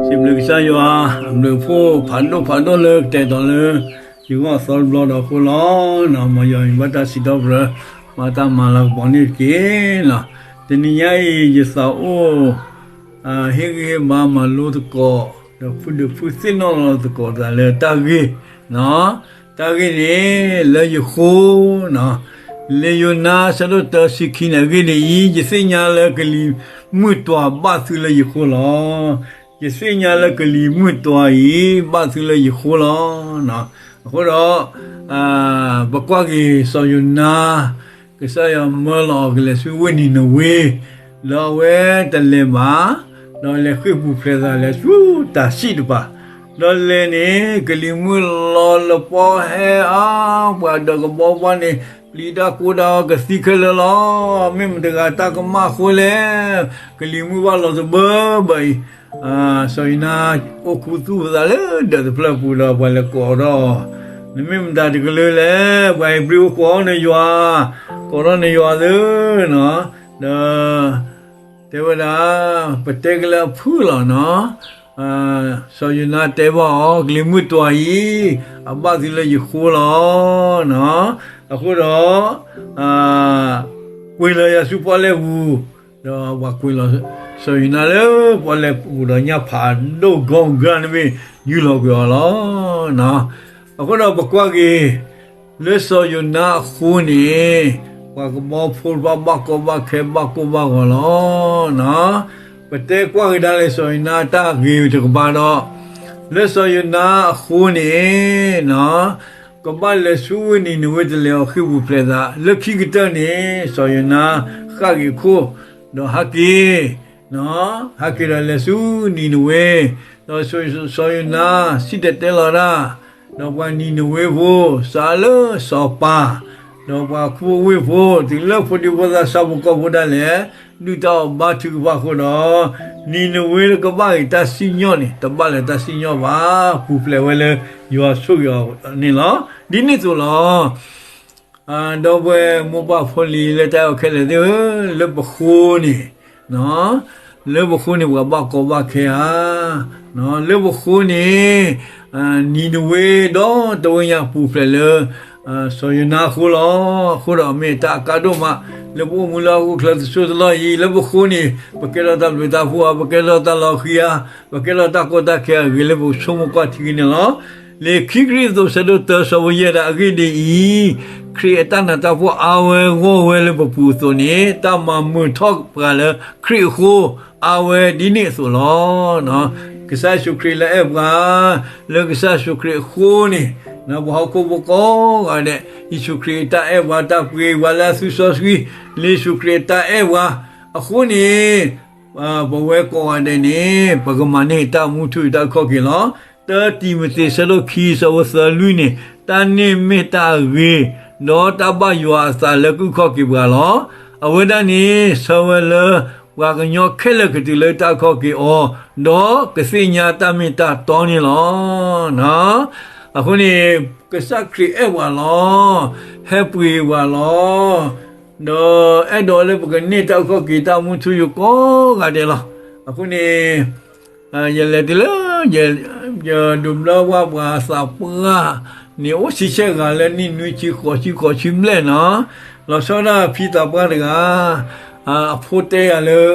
စံးဘျုးကစၢ်ယွၤ အဘျုးအဖှိၣ်ဖးဒိၣ်ဖးဒိၣ်လၢကတဲာ်ကတီၤလၢ ယဂီၢ်အသီတဘျီဒီးအဃိလီၤ. မ်ယွၤအံၤဘၣ်တၢ်စံးထီၣ်ပတြၢၤ ဘၣ်တၢ်မၤလၤကပီၤန့ၣ်တက့ၢ်. တနံၤညါအံၤ ယသးအိၣ် ဟ့ၣ်ဂံၢ်ဟ့ၣ်ဘါမၤလိသကိး ဒီးဖုဒုးဖုသ့ၣ်နီၣ်လီၤသကိးသးလၢတၢ်ဂ့ၢ် တၢ်ဂ့ၢ်န့ၣ် လၢယဃိ လံာ်ယိၤနါ အဆၢဒိၣ်တၢ ဆံခံန့ၣ် အဂ့ၢ်ဒ်အံၤ, ယသ့ၣ်ညါလၢကလံၤမုၢ်တွၤဘၣ်သုလၢယဃိလီၤ. ယသ့ၣ်ညါလၢကလံၤမုၢ်တွၤအံၤ ဘၣ်သုလၢယဃိလီၤ. အဃိဒီး ပကွၢ်က့ၤစီၤယိၤနါ ကစၢ်ယွၤမၢလီၤအီၤကလဲၤဆူဝ့ၢ်နံၤနဝ့ ဒီးအဝဲတလဲၤဘၣ်, ဒီးလဲၤဃ့ၢ်ပူၤဖျဲးသးလဲၤဆူတၤၡံၣ်တပၤ, ဒီးလဲၤန့ၣ် ကလံၤမုၢ်လီၤလၢပီၣ်ဟဲအါ, ပှၤဒီးကဘီဘၣ်န့ၣ် ပျံၤတၢ်ကိၢ်တၢ်အီၣ်ကသံခဲလၢာ်လီၤ. မ့ၢ်မတၤတဂၤတၢ်ကမၣ်အဃိလဲၣ်, ကလံၤမုၢ်ဘၣ်လီၤတဘၢဘၢအံၤ စီၤယိၤနါ အိၣ်ခူသူၣ်ပသးလၢဒၢးတဖျၢၣ်ပူၤဒီးပှၤလဲၤကိးထီၣ်အီၤ, နမ့ၢ်မတၤတကလုာ်လဲၣ်, ပှၤဧ့ၤဘြံၤအိၣ်ကိးနယွၤ, ကိးထီၣ်နယွၤသၢ, ဒီး တဲဝဲဒၣ် ပတဲကလၢအဖုၣ်လီၤနီၤ, စီၤယိၤနါတဲဘၣ်အီၤ ကလံၤမုၢ်တွၤအံၤ အဘၣ်သုလၢယဃိလီၤ. အဃိဒီး ကွံာ်လီၤယၤဆူပီၣ်လဲၣ်ပူၤ, ဒီးပှၤကွံာ်လီၤ စီၤယိၤနါလၢပီၣ်လဲၣ်ပူၤဒီး ညၣ်ဖးဒိၣ်ကီၢ်ကၢ်န့ၣ်မ့ၢ် ယူၢ်လီၤကွံာ်အီၤလီၤ. အဃိဒီးပကွၢ်က့ၤ လၢစီၤယိၤနါအဃိန့ၣ် ပှၤကဘီဖိတဖၣ်ဘၣ်ကီဘၣ်ခဲဘၣ်ကိၢ်ဘၣ်ဂီၤလီၤ. ပတဲကွၢ်ကဒါလၢစီၤယိၤနါအတၢ်ဂ့ၤတကပၤဒီး လၢစီၤယိၤနါအဃိန့ၣ် ကဘၣ်လဲၤဆူဝ့ၢ်နံၤနဝ့တလဲၤအီၤဃ့ၢ်ပူၤဖျဲးသး လၢခံကတၢၢ်န့ၣ် စီၤယိၤနါဃၣ်က့ၤခိၣ် ဒီးဟဲက့ၤ ဟဲက့ၤဒီးလဲၤဆူနံၤနဝ့, ဒီးစီၤယိၤနါစံၣ်တဲၤတဲလီၤတၢ်, ဒီးပှၤနံၤနဝ့ဖိ စးလၢစီၤပၤ, ဒီးပှၤခူဖိဝ့ၢ်ဖိ တုၤလၢဖိဒံဖိသၣ်ဆၣ်ဖိကီၢ်ဖိဒၣ်လဲာ် ဒုၣ်တၢ်အီၣ်ဘါထုကဖၣ်အဃိဒီး နံၤနဝ့ကဘၣ်ဂ့ၤတၢ်စံၣ်ညီၣ်န့ၣ် တဘၣ်လၢၤတၢ်စံၣ်ညီၣ်ဘၣ်, ပူၤဖျဲးဝဲလၢယွၤဆိၣ်ဂ့ၤအီၤန့ၣ်လီၤ. ဒ်န့ၣ်အသိးလီၤ. ဒီပုၢ်ဝဲၢ်မိၢ်ပၢ်ဖိလံၤလၢတၢ်အဲၣ်ခဲလၢာ်သ့ၣ်ဧၢ, လၢပဃိန့ၣ်, လၢပဃိန့ၣ် ပှၤဘၣ်ကီဘၣ်ခဲဧါ, လၢပဃိန့ၣ် နံၤနဝ့ဒီတဝ့ၢ်ညါပူၤဖျဲးလၢ စီၤယိၤနါအဃိလီၤ. အဃိဒီးမ့ၢ်တၢ်အကါဒိၣ်မး လၢပအိၣ်မူလၢဟီၣ်ခိၣ်ချၢတစိၢ်တလီၢ်အံၤ လၢပဃိန့ၣ် ပကဲထီၣ်တၢ်ဘျုးတၢ်ဖှိၣ်ဧါ, ပကဲထီၣ်တၢ်လီၤဃံၤဧါ, ပကဲထီၣ်တၢ်ကီတၢ်ခဲအဂ့ၤလၢပကဆိကမိၣ်ကွၢ်ထံက့ၤန့ၣ်လီၤ. လံာ်ခံကရံၣ်သူး ဆၢဒိၣ်တၢ ဆၢဖိယဲၢ်ဒၣ် အဂ့ၢ်ဒ်အံၤ, ခရံာ်အတၢ်နးတၢ်ဖှီၣ်အါဝဲဂီၢ်ဝဲလၢပပူၤအသိးန့ၣ် တၢ်မၤမုာ်ထီၣ်ပှၤလၢခရံာ်အဃိ အါဝဲဒ်န့ၣ်အသိးလီၤ. ကစၢ်ယ့ၣ်ၡူးခရံာ်လၢအဲၣ်ပှၤ, လၢကစၢ်ယ့ၣ်ၡူးခရံာ်အဃိန့ၣ် ပှၤဟီၣ်ခိၣ်ဖိကိးဂၤဒဲး ယ့ၣ်ၡူးခရံာ်အတၢ်အဲၣ်ပှၤ တၢ်ပှ့ၤပှၤလၢအသွံၣ်စီဆှံ လၢယ့ၣ်ၡူးခရံာ်အတၢ်အဲၣ်ပှၤအဃိန့ၣ် ပဝဲကိးဂၤဒဲးန့ၣ် ပကမၤန့ၢ်တၢ်မူထူယိာ်တၢ်အုၣ်ခီၣ်က့ၤလီၤ. တၢတံၤမသ့း ဆၢဒိၣ်ခံ ဆၢဖိသၢလွံၢ်န့ၣ် တၢ်န့ၣ်မ့ၢ်တၢ်အဂ့ၤ, ဒီးတၢ်ဘၣ်ယွၤအသးလၢကအုၣ်ခီၣ်က့ၤပှၤလီၤ. အဝဲဒၣ်န့ၣ် ဆၢဝဲလၢပှၤကညီခဲလၢာ်ကတုၤလၢတၢ်အုၣ်ခီၣ်က့ၤအီၤ, ဒီးကသ့ၣ်ညါတၢ်မ့ၢ်တၢ်တီန့ၣ်လီၤ. အဃိန့ၣ် ကစၢ်ခရံာ်အဲၣ်ပှၤလီၤ. ဟဲပှ့ၤပှၤလီၤ. ဒီးအဲၣ်ဒိးလၢပကန့ၢ်တၢ်အုၣ်ခီၣ်က့ၤတၢ်မူထူယိာ်ကိးဂၤဒဲးလီၤ. အဃိန့ၣ် ယလဲၤတုၤလၢ ယဒိးဘျၢဝဲပှၤသးပှၢ်န့ၣ် အိၣ်ဆံဆဲၣ်ဂၤလၢနံၣ်နွံဆံဃိးဆံဃိးဆံဘျဲၣ်နီၤ, လီၤဆီဒၣ်ဖံသးပှၢ်တဂၤ အဖိတဲယၤလၢ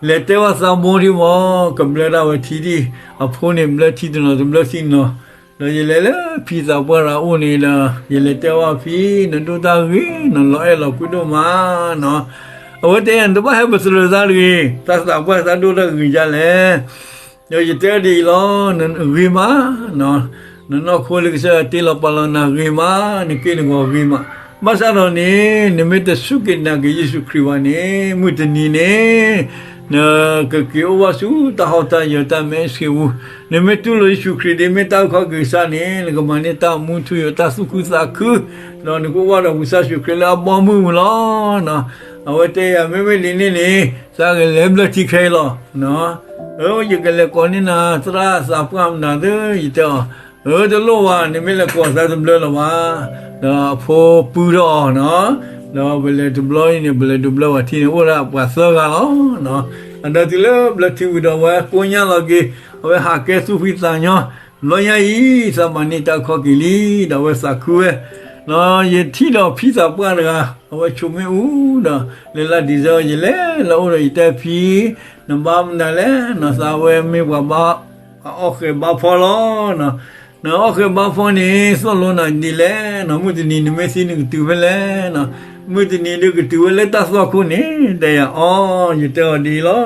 လဲၤတဲဘၣ်သးမိၢ်ဒံးမး ကဘျၢဒၣ်ဝဲထံဒံၣ်, အဖိန့ၣ်ဘျၢထံတနီၤတဘျၢထံနီၤ, ဒီးယလဲၤလၢဖံသးပှၢ်တဂၤအအိၣ်န့ၣ်ဒီး ယလဲၤတဲဘၣ်ဖံ နဒိၣ်တၢ်ဂ့ၤ နလီၤအဲၣ်လီၤကွံဒိၣ်မးနီၤ, အဝဲတဲယၤ နတဘၣ်ဟဲပသရၢသးတဂ့ၤ, သးသးပှၢ်သးဒိၣ်တၢ်ဂ့ၤဒ်လဲၣ် ဒီးယတဲဒ်အံၤလီၤ, ဂ့ၤမး, နနီၢ်ခိလၢကစၢ်ယွၤတ့လီၤပာ်လီၤနၤဂ့ၤမး, နက့ၢ်နဂီၤဂ့ၤမး, ဘၣ်ဆၣ်ဒီးန့ၣ် နမ့ၢ်တစူၢ်က့ၤနာ်က့ၤယ့ၣ်ၡူးခရံာ်ဘၣ်န့ၣ် မုၢ်တနံၤန့ၣ် နကက့ၤအိၣ်ဘၣ်ဆူတၢ်ဟီၣ်တၢ်ယၢၤတၢ်မဲာ်ဆှံပူၤ, နမ့ၢ်တူၢ်လိာ်ယ့ၣ်ၡူးခရံာ်ဒ်မ့ၢ်တၢ်အုၣ်ခီၣ်က့ၤကစၢ်န့ၣ် နကမၤန့ၢ်တၢ်မူထူယိာ်တၢ်သူၣ်ခုသးခု, ဒီးနကအိၣ်ဘၣ်ဒီးပကစၢ်ယ့ၣ်ၡူးခရံာ်လၢအဘီအမုၢ်ပူၤလီၤ. အဝဲတဲယၤ မ့မ့ၢ်ဒ်န့ၣ်န့ၣ် သးကလဲၤဘျၢထံခဲအံၤလီၤ. ယကလဲၤကိးန့ၢ်နၤ သရၣ်သးပှၢ်မနုၤသ့ ယတဲအီၤ, အၢ တလိၣ်ဘၣ် နမ့ၢ်လဲၤကိးသးတဘျၢလၢၤဘၣ်. ဒီးအဖိပုၢ်ထီၣ်အီၤနီၤ, ဒီးပလဲၤတဘျီအံၤန့ၣ် ပလဲၤတဘျၢဝဲထံန့ၣ် အိၣ်ဒၣ်ပှၤသၢဂၤလီၤ. အဒီးတုၤလၢဘျၢထံဝံၤဒီး အဝဲကိးညါလီၤက့ၤ အဝဲဟးကဲသူၣ်ဖှံသးညီ, ဘျီညါအံၤ သးမၤန့ၢ်တၢ်အုၣ်ခီၣ်က့ၤလံ, ဒီးအဝဲသးခုဝဲ, ဒီးယထံၣ်ဒီးဖံသးပှၢ်တဂၤ, အဝဲဆိးမ့ၣ်အူဒီး လၢလၢ်ဒံးစဲ ယလဲၤလၢအအိၣ်ဒီးယတဲဖံ, နဘါမနုၤလဲၣ်, နသးဝဲမ့ၢ်ပှၤဘါ အီၣ်ဃဲၤဘါဖီလီၤ. နအီၣ်ဃဲၤဘါဖီန့ၣ် သိၣ်လိနၤဒ်လဲၣ်, မုၢ်တနံၤနမ့ၢ်သံနကတုၤဖဲလဲၣ်, မုၢ်တနံၤဒုးကတုၤဝဲလၢတၢ်သွၣ်ခိၣ်န့ၣ် တဲယၤအီၤ, ယတဲအီၤဒ်အံၤလီၤ.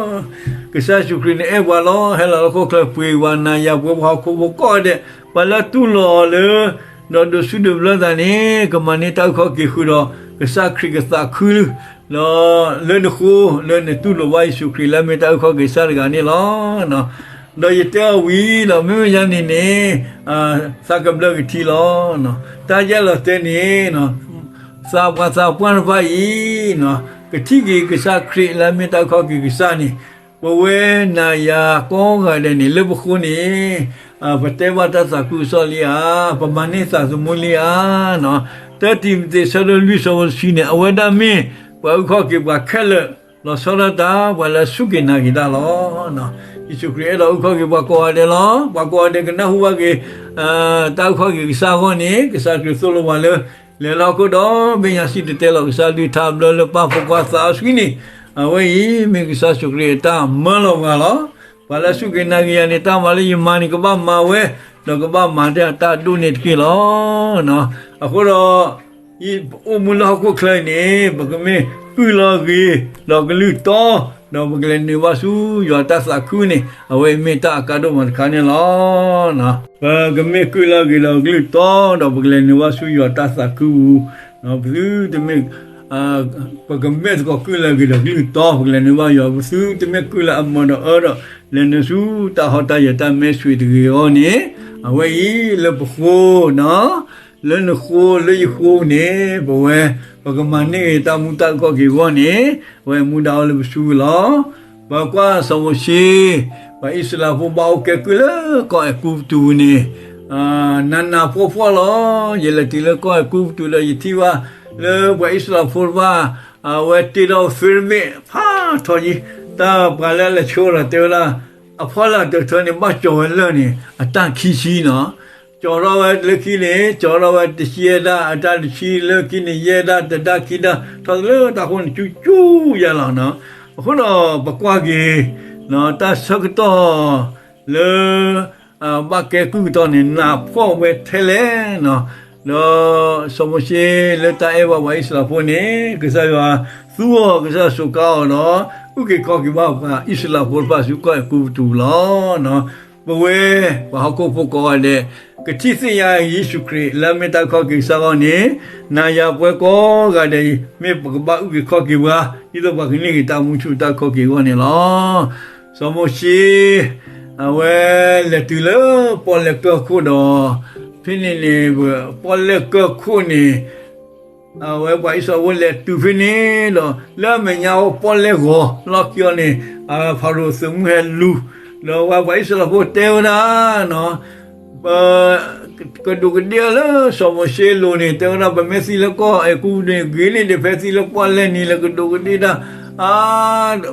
ကစၢ်ယ့ၣ်ၡူးခရံာ်န့ၣ်အဲၣ်ပှၤလီၤ, ဟဲလီၤလၢဟီၣ်ခိၣ်ချၢပှ့ၤပှၤနၤယၤပှ့ၤပှၤဟီၣ်ခိၣ်ဖိကိးဂၤဒဲး, ပှၤလၢတူၢ်လိာ်အီၤလၢ ဒီးဒိးဆူၣ်ဒိးဘျၢသးန့ၣ် ကမၤန့ၢ်တၢ်အုၣ်ခီၣ်က့ၤဃုာ်ဒီး ကစၢ်ခရံာ်ကသးခု ဒီးလၢနဃိ လၢနတူၢ်လိာ်ဘၣ်ယ့ၣ်ၡူးခရံာ်လၢအမ့ၢ်တၢ်အုၣ်ခီၣ်က့ၤကစၢ်တဂၤန့ၣ်လီၤ. ဒီးယတဲအီၤဝံၤဒီး မ့မ့ၢ်ယၤန့ၣ်န့ၣ် သးကဘျၢကထံလီၤ. တၢ်ယဲၢ်လီၤတဲာ်န့ၣ် သးပှၢ်သးပှၢ်တဖၣ်အံၤ ကထံၣ်က့ၤကစၢ်ခရံာ်လၢအမ့ၢ်တၢ်အုၣ်ခီၣ်က့ၤကစၢ်န့ၣ် ပဝဲနၤယၤကိးဂၤဒဲးန့ၣ် လၢပဃိန့ၣ် ပတဲဘၣ်တၢ်သးခုကစီၣ်လံဧါ, ပမၤန့ၢ်သးသမူလံဧါ. တၢတံၤမသ့း ဆၢဒိၣ်လွံၢ် ဆၢဖိတဆံန့ၣ် အဝဲဒၣ်မ့ၢ်ပှၤအုၣ်ခီၣ်က့ၤပှၤခဲလၢာ် လီၤဆီဒၣ်တၢ် ပှၤလၢအစူၢ်က့ၤနာ်က့ၤတၢ်လီၤ. ယ့ၣ်ၡူးခရံာ်အဲၣ်ဒိးအုၣ်ခီၣ်က့ၤပှၤကိးဂၤဒဲးလီၤ. ပှၤကိးဂၤဒဲးကနၢ်ဟူဘၣ်က့ၤ တၢ်အုၣ်ခီၣ်က့ၤကစၢ်အဂီၢ်န့ၣ် ကစၢ်ခရံာ်သိၣ်လိပှၤလၢ လဲၤလၢဟီၣ်ခိၣ်ဒီဘ့ၣ်ညါ စံၣ်တဲၤတဲလီၤကစၢ်ဒုးထါဘျၢလၢပၢ်ဖိခွါသးစီဆှံန့ၣ်, အဝဲအံၤမ့ၢ်ကစၢ်ယ့ၣ်ၡူးခရံာ်အတၢ်မၢလီၤပှၤလီၤ. ပှၤလၢအစူၢ်က့ၤနာ်က့ၤယၤန့ၣ် တၢ်မၤလၢယမၤန့ၣ် ကဘၣ်မၤဝဲ, ဒီးကဘၣ်မၤတၢ်အတၢ်ဒိၣ်န့ၢ်တက့ၢ်လီၤ. အဃိဒီး ယအိၣ်မူလၢဟီၣ်ခိၣ်ချၢအံၤန့ၣ် ပကမ့ၢ်ကုၢ်လၢအဂ့ၤ ဒီးကလုၢ်တီ, ဒီးပကလဲၤနုာ်ဘၣ်ဆူယွၤတၢ်သးခုန့ၣ် အဝဲအံၤမ့ၢ်တၢ်အကါဒိၣ်မးတခါန့ၣ်လီၤ. ပကမ့ၢ်ကုၢ်လၢအဂ့ၤဒီးကလုၢ်တီ ဒီးပကလဲၤနုာ်ဘၣ်ဆူယွၤတၢ်သးခုပူၤ, ပသုတမ့ၢ် ပကမ့ၢ်သကိးကုၢ်လၢအဂ့ၤဒီးကလုၢ်တီ ပကလဲၤနုာ်ဘၣ်ယွၤ, ပသုတမ့ၢ်ကုၢ်လၢအမၢဒီးအၢဒီး လဲၤနုာ်ဆူတၢ်ဟီၣ်တၢ်ယၢၤတၢ်မဲာ်ဆွံးတဂ့ၤအဂီၢ်န့ၣ်, အဝဲအံၤလၢပဃိ လၢနဃိလၢယဃိန့ၣ် ပဝဲ ပကမၤန့ၢ်ဂ့ၤတၢ်မူတၢ်အုၣ်ခီၣ်က့ၤအဂီၢ်န့ၣ် အဝဲမူဒါအိၣ်လၢပစုပူၤလီၤ. ပကွၢ်စီၤမိၤၡ့, ပှၤအံၣ်စရ့လးဖိဘၣ်အိၣ်ကဲကုၢ်လၢကီၢ်အဲၤကူပတူးပူၤန့ၣ် နးနးဖှီၣ်ဖှီၣ်လီၤ. ယလဲၤတုၤလၢကီၢ်အဲၤကူပတူးဒီး ယထံၣ်ဘၣ်လၢပှၤအံၣ်စရ့လးဖိတဖၣ် အဝဲတ့ထီၣ်သ့တဘ့ၣ်ဖးထီယံၤ, တၢ်ပှၤလၢအလဲၤဆှၢအီၤဒီးတဲဝဲဒၣ် အဖီလာ်တထၢန့ၣ် ဘၣ်ကၠီၤဝဲလၢာ်န့ၣ် အတၢ်ခံဆံနီၤ, ကၠီၤထီၣ်ဝဲလၢခံန့ၣ် ကၠီၤထီၣ်ဝဲတဆံယဲၢ်ဒၣ်, အတၢ်တဆံလၢခံန့ၣ် ယဲၢ်ဒၣ်, တဒၣ်ခံဒၣ်, ထီၣ်လၢတၢ်ဃိန့ၣ် ကၠူကၠူယဲၢ်လီၤနီၤ. အဃိဒီးပကွၢ်က့ၤ တၢ်ဆၢကတီၢ်လၢ ဘၣ်ကဲကုၢ်ကတီၢ်န့ၣ် နးဖှီၣ်ဝဲထဲလဲၣ်နီၤ, ဒီးစီၤမိၤၡ့လၢတၢ်အဲၣ်ဘၣ်ပှၤအံၣ်စရ့လးဖိန့ၣ် ကစၢ်ယွၤသူအီၤ ကစၢ်ယွၤစူးကါအီၤဒီး အုၣ်က့ၤခီၣ်က့ၤဘၣ်ပှၤအံၣ်စရ့လးဖိတဖၣ်ဆူကီၢ်အဲၤကူပတူးလီၤ. ပဝဲ ပှၤဟီၣ်ခိၣ်ဖိကိးဂၤဒဲး ကထံၣ်သ့ၣ်ညါယ့ၣ်ၡူးခရံာ်လၢအမ့ၢ်တၢ်အုၣ်ခီၣ်က့ၤကစၢ်အဂီၢ်န့ၣ်, နၤယၤပဝဲကိးဂၤဒဲးအံၤ မ့ၢ်ပကဘၣ်အုၣ်က့ၤခီၣ်က့ၤပှၤ ဒ်သိးပှၤကန့ၢ်က့ၤတၢ်မူဆူတၢ်အုၣ်ခီၣ်က့ၤအဂီၢ်န့ၣ်လီၤ. စီၤမိၤၡ့ အဝဲလဲၤတုၤလၢပီၣ်လဲၣ်ကၢၢ်ခိၣ်ဒီး ဖဲန့ၣ်န့ၣ် ပီၣ်လဲၣ်ကၢၢ်ခိၣ်န့ၣ် အဝဲပှၤအံၣ်စရ့လးဖိလဲၤတုၤဖဲန့ၣ်ဒီး လၢအမဲာ်ညါအီၤပီၣ်လဲၣ်ဂီၤလီၢ်ခံအီၤန့ၣ် ဖၤရိၤသုးမုၢ်ဟဲလူၤ, ဒီးပှၤအံၣ်စရ့လးဖိတဲဝဲဒၣ် ပ ကဒူးကဒ့ၣ်လၢစီၤမိၤၡ့အလိၤန့ၣ် တဲဝဲဒၣ် ပမ့ၢ်သံလၢကီၢ်အဲၤကူပတူးန့ၣ် ဂ့ၤန့ၢ်ဒံးဖဲသံလၢပီၣ်လဲၣ်န့ၣ် လဲၤကဒူးကဒ့ၣ်တၢ်, အါ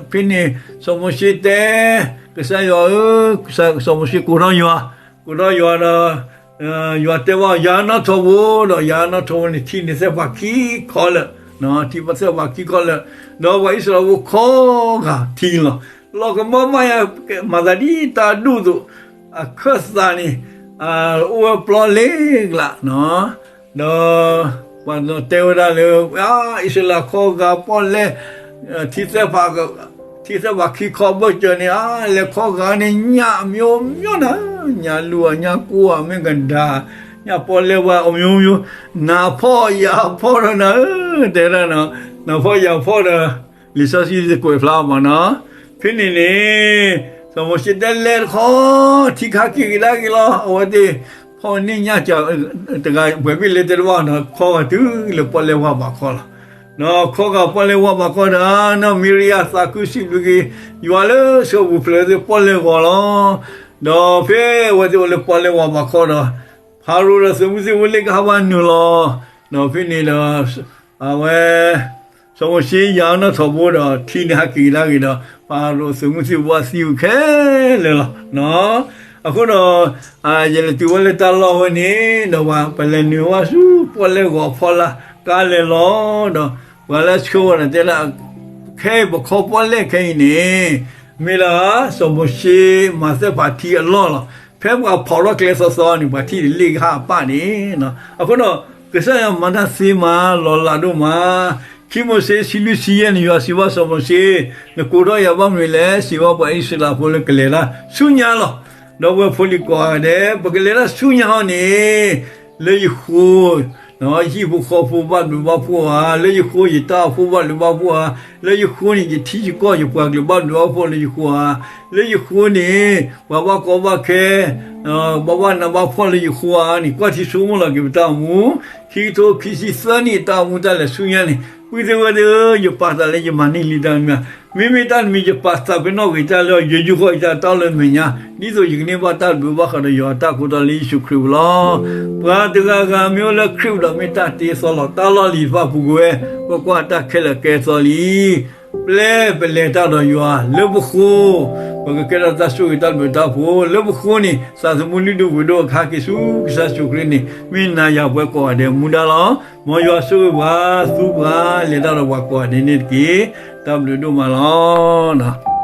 ဖဲန့ၣ် စီၤမိၤၡ့တဲ ကစၢ်ယွၤဧၢ, စီၤမိၤၡ့ကိးထီၣ်ယွၤ, ကိးထီၣ်ယွၤဒီး ယွၤတဲဘၣ် ယၤနီၣ်ထီၣ်ဘိ ဒီးယၤနီၣ်ထီၣ်ဘိန့ၣ် ထံန့ၣ်သ့ၣ်ဖးခံခီလၢာ်, ထံသ့ၣ်ဖးခံခီလၢာ်, ဒီးပှၤအံၣ်စရ့လးဖိခီဂာ်ထံလီၤ. လီၤကမၢဘၣ်ယၤ မၤသးဒ်တၢ်ဒူၣ်အသိး အခၢၣ်သးန့ၣ် အိၣ်ဝဲပျီလ့ကျး ဒီးပှၤတဲဝဲဒၣ်လၢ အံၣ်စရ့လးခီဂာ်ပီၣ်လဲၣ် ထံသ့ၣ်ဖး ထံသ့ၣ်ဖးခံခီဘၢၣ်စၢၤန့ၣ် အါ လဲၤခီဂာ်န့ၣ် ညၣ်အမျိုးမျိုးနၤ, ညၣ်လူၢ်ဧါ ညၣ်ကိၢ်ဧါ မ့ၢ်ကဒါ ညၣ်ပီၣ်လဲၣ်ဝဲ အမျိုးမျိုး, နးဖှီၣ်ယၤဖှီၣ်ဒီးနၤဧၢ, တဲဝဲဒၣ်နီၤ, နးဖှီၣ်ယၤဖှီၣ်ဒီး လံာ်စီဆှံတကွဲးဖျါအီၤမးနီၤ. ဖဲန့ၣ်န့ၣ် စီၤမိၤၡ့တဲလဲၤတခီ ထံကဟဲက့ၤကဒါက့ၤလီၤ. အဝဲသ့ၣ် ဖီၣ်န့ၢ်ညၣ်စၢၤတဂၤ ပှဲၤဘ့ၣ်လဲၤတဲတဘၣ်နီၤ, ခီဂာ်တုၤလၢပီၣ်လဲၣ်ဝါဘးခီလီၤ. ခီဂာ်ပီၣ်လဲၣ်ဝါဘးခီဒီး နီၢ်မံရယၤသးခုစံးဘျုးက့ၤ ယွၤလၢဆှၢပူၤဖျဲးဝဲသ့ၣ်ပီၣ်လဲၣ်ဂီၤလီၤ. ဒီးဖဲအဝဲသ့ၣ်အိၣ်လၢပီၣ်လဲၣ်ဝါဘးခီဒီး ဖၤရိၤဒီးသုးမုၢ်သံၣ်ဘိလ့ၣ်ကဟးဘၣ်နုာ်လီၤ. ဒီးဖဲန့ၣ်ဒီး အဝဲ စီၤမိၤၡ့ယၤနီၣ်ထီၣ်ဘိဒီး ထံန့ၣ်ဟဲက့ၤကဒါက့ၤဒီး ဖၤရိၤသုးမုၢ်သံၣ်ဘိဘၣ်သံဝံၤခဲလၢာ်လီၤ. အဃိဒီး ယလဲၤတုၤဝဲလၢတၢ်လီၢ်ဝဲန့ၣ် ဒီးပှၤပလဲၤနုာ်ဝဲဆူပီၣ်လဲၣ်ဂီၤအဖီလာ် ကါလဲၤလီၤဒီး ပှၤလၢအဆှၢဝဲဒီးတဲဒၣ် ခဲအံၤပခီပီၣ်လဲၣ်ခဲအံၤန့ၣ် မ့ၢ်လၢစီၤမိၤၡ့မၤသ့ၣ်ဖးထံအလီၢ်လီၤ. ဖဲပှၤဖီၣ်ထီၣ်ကျဲသီသီန့ၣ် ပှၤထံၣ်တလ့ၣ်ကဟၣ်အပၣ်န့ၣ် အဃိဒီး ကစၢ်ယွၤမၤတၢ်သ့မး လီၤလးဒိၣ်မး. ခံမိၤၡ့ဆံလွံၢ်ဆံယဲၢ်န့ၣ် ယွၤစံးဘၣ်စီၤမိၤၡ့, နကိးထီၣ်ယၤဘၣ်မနုၤလဲၣ်. စံးဘၣ်ပှၤအံၣ်စရ့လးဖိလၢကလဲၤတၢ်ဆူညါလီၤ. ဒီပုၢ်ဝဲၢ်ဖိလံၤကိးဂၤဒဲး ပကလဲၤတၢ်ဆူညါဟီန့ၣ် လၢယဃိ ဟံၣ်ဖိဃီဖိဘၣ်ဘျုးဘၣ်ဖှိၣ်ဧါ, လၢယဃိယတၢ်အိၣ်ဖှိၣ်ဘၣ်ဘျုးဘၣ်ဖှိၣ်ဧါ, လၢယဃိန့ၣ် ယထံယကီၢ်ယပှၤကလုာ်ဘၣ်ဘျုးဘၣ်ဖှိၣ်လၢယဃိဧါ, လၢယဃိန့ၣ် ပှၤဘၣ်ကီဘၣ်ခဲ ဘၣ်ဘၣ်နးဘၣ်ဖှီၣ်လၢယဃိဧါန့ၣ် ကွၢ်ထံဆိကမိၣ်လီၤက့ၤပတၢ်အိၣ်မူ. ခံကထိခံဆံသၢနံၣ်အတၢ်အိၣ်မူတၢ်လဲၤဆူညါန့ၣ် ပုၢ်သ့ၣ်ဝဲၢ်သ့ၣ်ဧၢ, ယပာ်သးလၢယမၤန့ၢ်လံတၢ်မနုၤ, မ့မ့ၢ်တၢ်တမံၤ ယပာ်သးပ့ၤနီၣ်ကွံာ်တၢ်လၢယယူၢ်ဃီအံၤတၢ်တီလၢမဲာ်ညါ ဒ်သိးယကန့ၢ်ဘၣ်တၢ်ဘျုးဘၣ်ဃးဒီးယွၤအတၢ်ကိးတီၤလၢယ့ၣ်ၡူးခရံာ်ပူၤလီၤ. ပှၤတဂၤဂၤမ့ၢ်အိၣ်လၢခရံာ်ပူၤဒီးမ့ၢ်တၢ်တ့အသီလီၤ. တၢ်လီၢ်လံၤတဖၣ်ပူၤကွံာ်ဝဲ, ကွၢ်ကွၢ်တၢ်ခဲလၢာ်ကဲအသီလံ. ပျဲပလဲၤတၢ်ဒီးယွၤလၢပဃိ, ပကကဲထီၣ်တၢ်ဆိၣ်ဂ့ၤတၢ်ဘျုးတၢ်ဖှိၣ်လၢပဃိန့ၣ် သးသမူလုၢ်ဒိၣ်ပှ့ၤဒိၣ်အခါက့ၤဆူကစၢ်ယ့ၣ်ၡူးခရံာ်န့ၣ် မ့ၢ်နၤယၤပဝဲကိးဂၤဒဲးမူဒါလီၤ. မ်ယွၤဆိၣ်ဂ့ၤပှၤ, သူပှၤ, လဲၤတၢ်ဒီးပှၤကိးဂၤဒဲးန့ၣ်တက့ၢ်. တၢ်ဘျုးဒိၣ်မးလီၤ.